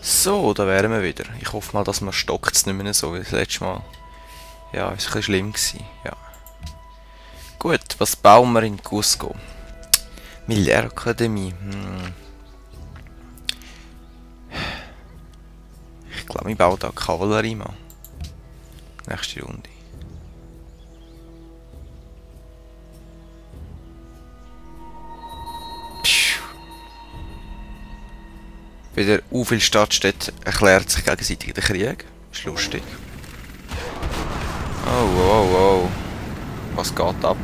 So, da wären wir wieder. Ich hoffe mal, dass man stockt es nicht mehr so wie das letzte Mal. Ja, ist ein bisschen schlimm gewesen. Ja. Gut, was bauen wir in Cusco? Militärakademie. Ich glaube, ich baue da Kavallerie mal. Nächste Runde. Wieder viele Stadtstädte erklärt sich gegenseitig den Krieg. Ist lustig. Oh, oh, oh. Was geht ab?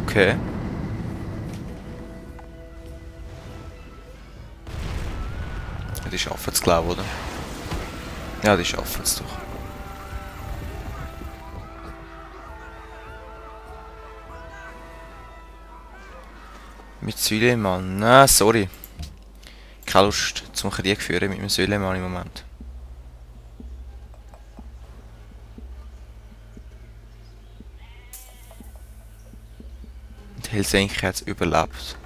Okay. Die schaffen es, glaube ich, oder? Ja, die schaffen es doch. Mit Süleyman? Nein, sorry. Keine Lust zum Krieg führen mit dem Süleyman im Moment. Und Helsinki hat es überlebt.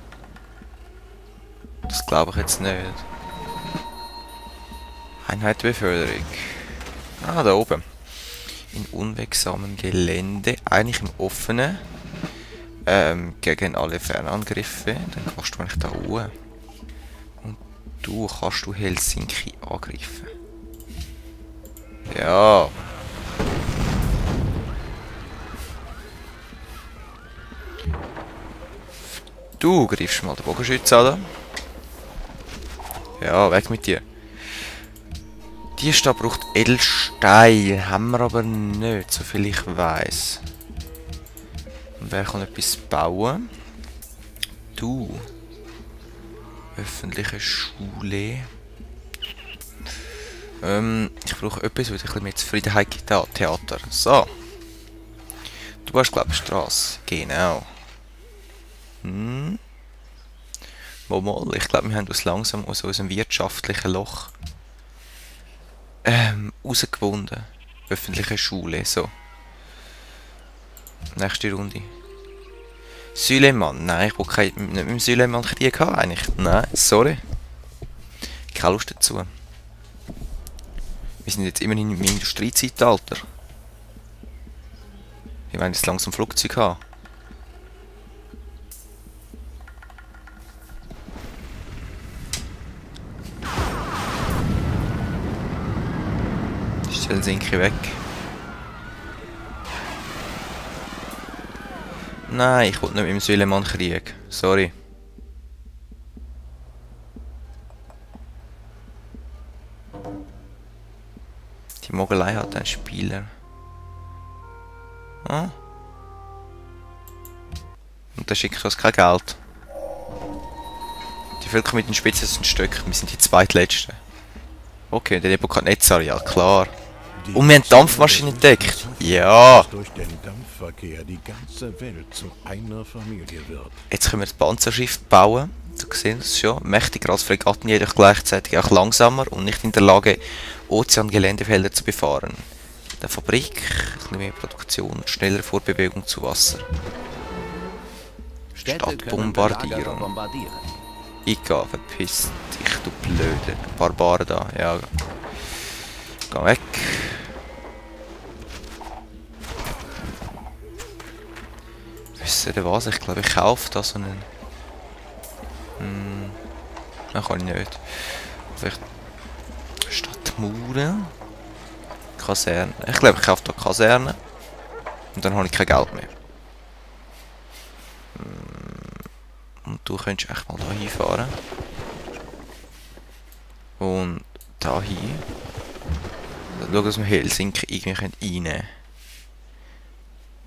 Das glaube ich jetzt nicht. Einheitenbeförderung. Ah, da oben. In unwegsamem Gelände, eigentlich im offenen. Gegen alle Fernangriffe. Dann kannst du eigentlich da hoch. Und du kannst Helsinki angreifen. Ja. Du greifst mal den Bogenschütze an. Ja, weg mit dir. Die Stadt braucht Edelstein. Haben wir aber nicht, soviel ich weiss. Und wer kann etwas bauen? Du. Öffentliche Schule. Ich brauche etwas, was ein bisschen mehr Zufriedenheit gibt. Theater. So. Du hast, glaube ich, Straße. Genau. Mal, ich glaube, wir haben uns langsam aus unserem wirtschaftlichen Loch rausgewunden. Öffentliche Schule, so. Nächste Runde. Süleyman. Nein, ich will nicht mit dem Süleyman Krieg haben, eigentlich. Nein, sorry. Keine Lust dazu. Wir sind jetzt immerhin im Industriezeitalter. Ich meine, jetzt langsam Flugzeug haben. Ist Helsinki weg? Nein, ich will nicht mit dem Süleyman Krieg. Sorry. Die Mogelei hat einen Spieler. Ah. Und der schickt uns kein Geld. Die Völker mit den spitzesten Stöcken, wir sind die zweitletzten. Okay, der Nebukadnezar, klar. Und wir haben Dampfmaschinen entdeckt. Ja. Durch den Dampfverkehr die ganze Welt zu einer Familie wird. Jetzt können wir das Panzerschiff bauen. Du siehst es schon. Mächtiger als Fregatten, jedoch gleichzeitig auch langsamer und nicht in der Lage, Ozeangeländefelder zu befahren. Der Fabrik, ein bisschen mehr Produktion und schnellere Vorbewegung zu Wasser. Stadtbombardierung. Iga, verpiss dich, du blöde Barbaren da. Ja. Geh weg. Wisst ihr was? Ich glaube, ich kaufe da so einen... Nein, kann ich nicht. Vielleicht... Stadtmauern? Kaserne. Ich glaube, ich kaufe da Kaserne. Und dann habe ich kein Geld mehr. Und du könntest echt mal da hinfahren. Und da hin. Schau, dass wir Helsinki irgendwie reinnehmen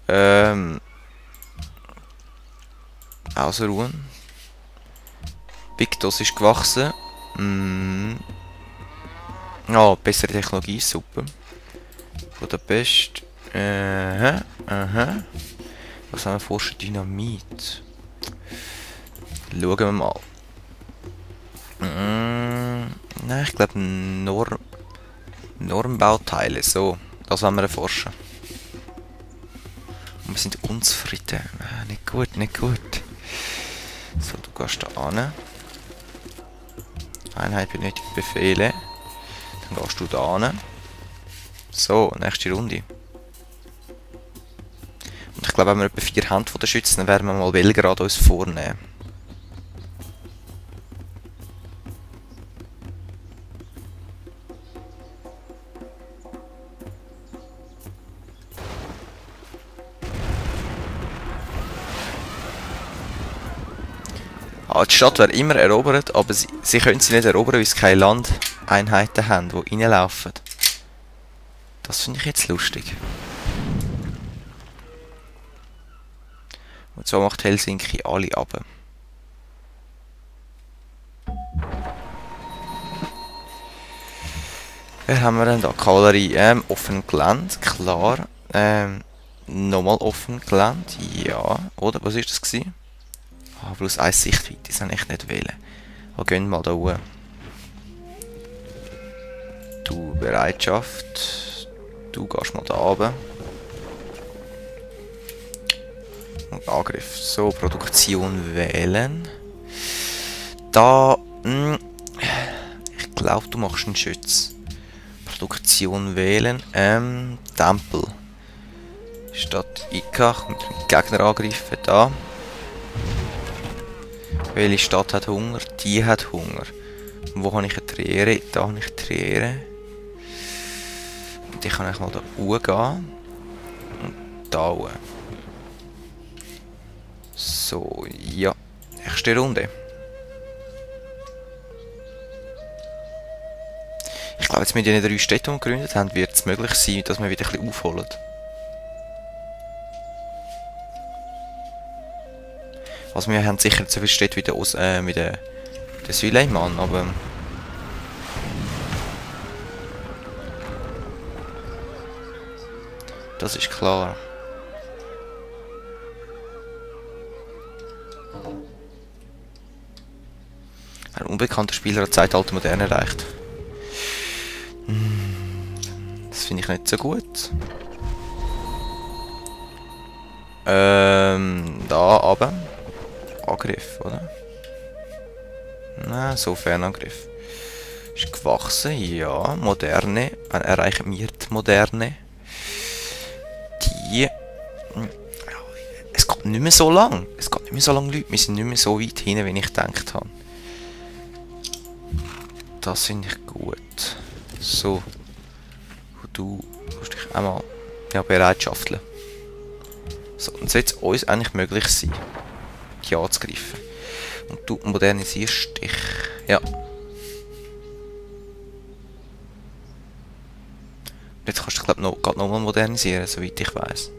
können. Ausruhen. Victos ist gewachsen. Oh, bessere Technologie, super. Budapest. Was haben wir forschen? Dynamit. Schauen wir mal. Nein, ich glaube Normbauteile. So, das wollen wir erforschen. Wir sind unzufrieden. Ah, nicht gut, nicht gut. So, du gehst da hin. Einheit benötigt Befehle. Dann gehst du da hin. So, nächste Runde. Und ich glaube, wenn wir etwa 4 haben von den Schützen, dann werden wir mal Belgrad uns vornehmen. Die Stadt wäre immer erobert, aber sie können sie nicht erobern, weil sie keine Landeinheiten haben, die reinlaufen. Das finde ich jetzt lustig. Und so macht Helsinki alle ab. Wer haben wir denn da? Kavallerie. Offen Gelände, klar. Nochmal offen Gelände, ja. Oder? Was ist das gewesen? Ah, bloß 1 Sichtweite, das habe ich nicht wählen. Aber gehen wir mal da hoch. Du Bereitschaft. Du gehst mal da runter. Und Angriff. So, Produktion wählen. Da. Ich glaube, du machst einen Schütz. Produktion wählen. Tempel. Stadt Ikach mit dem Gegner angreifen. Da. Welche Stadt hat Hunger? Die hat Hunger. Wo habe ich eine Triere? Da habe ich eine Triere. Und ich kann mal da hochgehen. Und da hoch. So, ja. Nächste Runde. Ich glaube, jetzt mit den 3 Städten, die wir gegründet haben, wird es möglich sein, dass wir wieder ein bisschen aufholen. Also wir haben sicher nicht so viele Städte wie mit der Süleyman, aber... Das ist klar. Ein unbekannter Spieler hat Zeitalter Modern erreicht. Das finde ich nicht so gut. Da aber. Angriff, oder? Na, so Fernangriff. Ist gewachsen, ja. Moderne. Wann erreichen wir die Moderne? Die... Es geht nicht mehr so lang. Es geht nicht mehr so lange, Leute. Wir sind nicht mehr so weit hin, wie ich gedacht habe. Das finde ich gut. So. Du musst dich einmal bereitschafteln. So, und sollte es uns eigentlich möglich sein, die anzugreifen. Und du modernisierst dich. Ja. Jetzt kannst du, glaube ich, noch mal modernisieren, soweit ich weiß.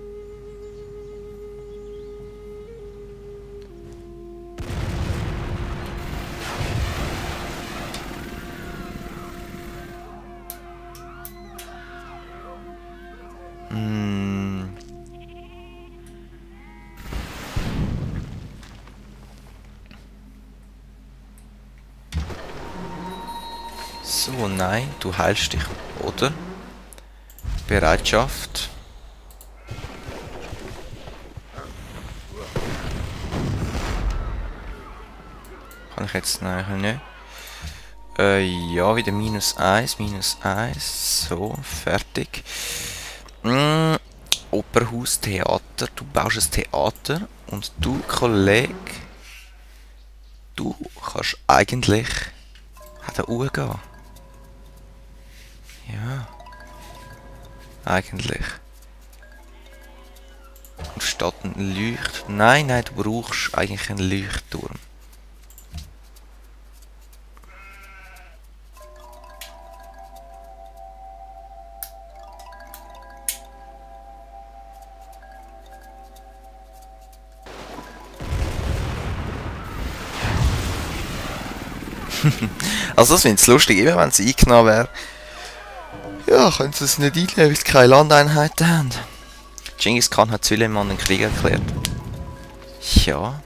So, nein, du heilst dich, oder? Bereitschaft. Kann ich jetzt? Nein, kann ich nicht. Ja, wieder -1, -1. So, fertig. Operhaus, Theater. Du baust ein Theater und du, Kollege, du kannst eigentlich da hochgehen. Ja. Eigentlich. Und statt ein Leucht... Nein, nein, du brauchst eigentlich einen Leuchtturm. Also das finde ich lustig, immer wenn sie eingenommen wäre. Ja, können sie es nicht einnehmen, weil sie keine Landeinheiten haben. Genghis Khan hat Süleyman den Krieg erklärt. Ja.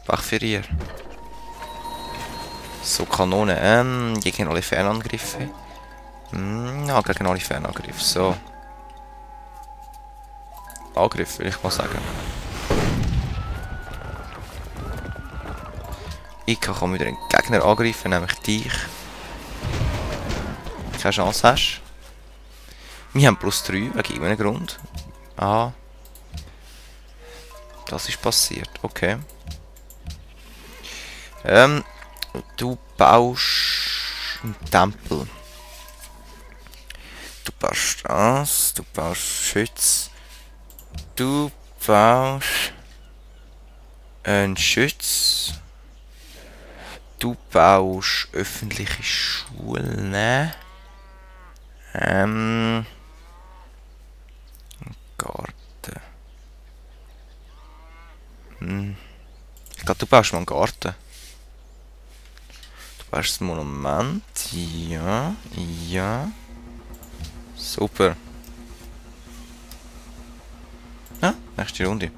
Wach für ihr. So, Kanonen. Gegen alle Fernangriffe. Ja, gegen alle Fernangriffe. So. Angriff, will ich mal sagen. Ich kann wieder einen Gegner angreifen, nämlich dich. Keine Chance hast. Wir haben +3, wegen irgendeinem Grund. Ah. Das ist passiert, okay. Du baust einen Tempel. Du baust das, du baust Schütz. Du baust einen Schütz. Du baust öffentliche Schulen. Garten. Ich glaube, du baust mal einen Garten. Du baust ein Monument. Ja, ja. Super. Ja, nächste Runde.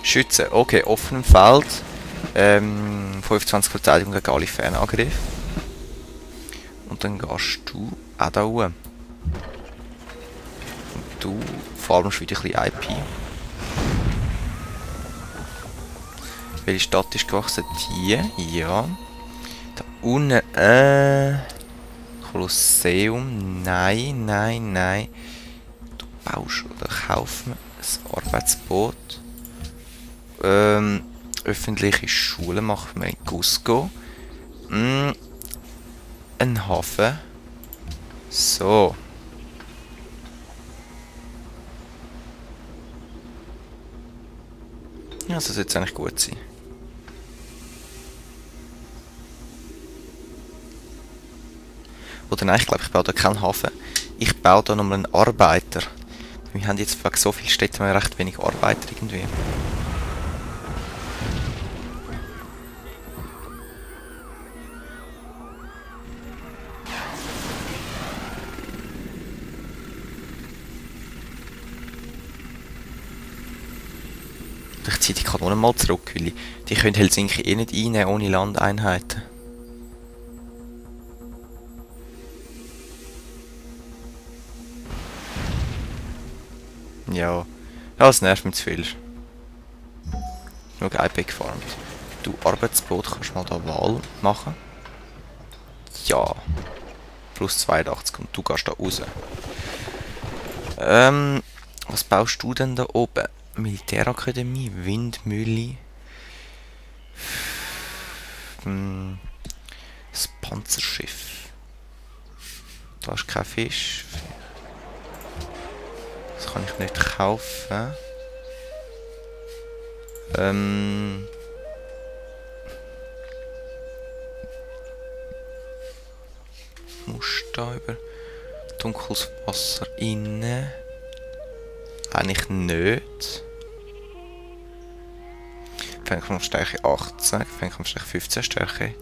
Schützen. Okay, offenem Feld. 25 Verteidigung gegen alle Fernangriffe. Und dann gehst du auch da oben. Und du farmst wieder ein bisschen IP. Welche Stadt ist gewachsen? Die. Ja. Da unten. Kolosseum. Nein, nein, nein. Du baust oder kaufst ein Arbeitsboot. Öffentliche Schulen machen wir in Cusco. Ein Hafen. So. Ja, das sollte jetzt eigentlich gut sein. Oder nein, ich glaube, ich baue da keinen Hafen. Ich baue da nochmal einen Arbeiter. Wir haben jetzt wegen so viele Städte recht wenig Arbeiter irgendwie. Ich ziehe die Kanonen mal zurück, weil die können Helsinki eh nicht einnehmen ohne Landeinheiten. Ja, das nervt mich zu viel. Nur IP gefarmt. Du Arbeitsboot kannst mal da Wahl machen. Ja. Plus 82 und du gehst da raus. Was baust du denn da oben? Militärakademie, Windmühle. Das Panzerschiff. Da ist kein Fisch. Das kann ich nicht kaufen. Muss da über dunkles Wasser rein? Eigentlich nicht. Fernkampfstärke 18, Fernkampfstärke 15 Stärke.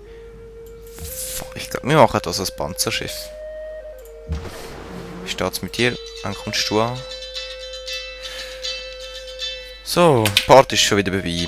Ich glaube, wir machen das als Panzerschiff. Wie steht's mit dir? Wann kommst du an? So, die Party ist schon wieder vorbei.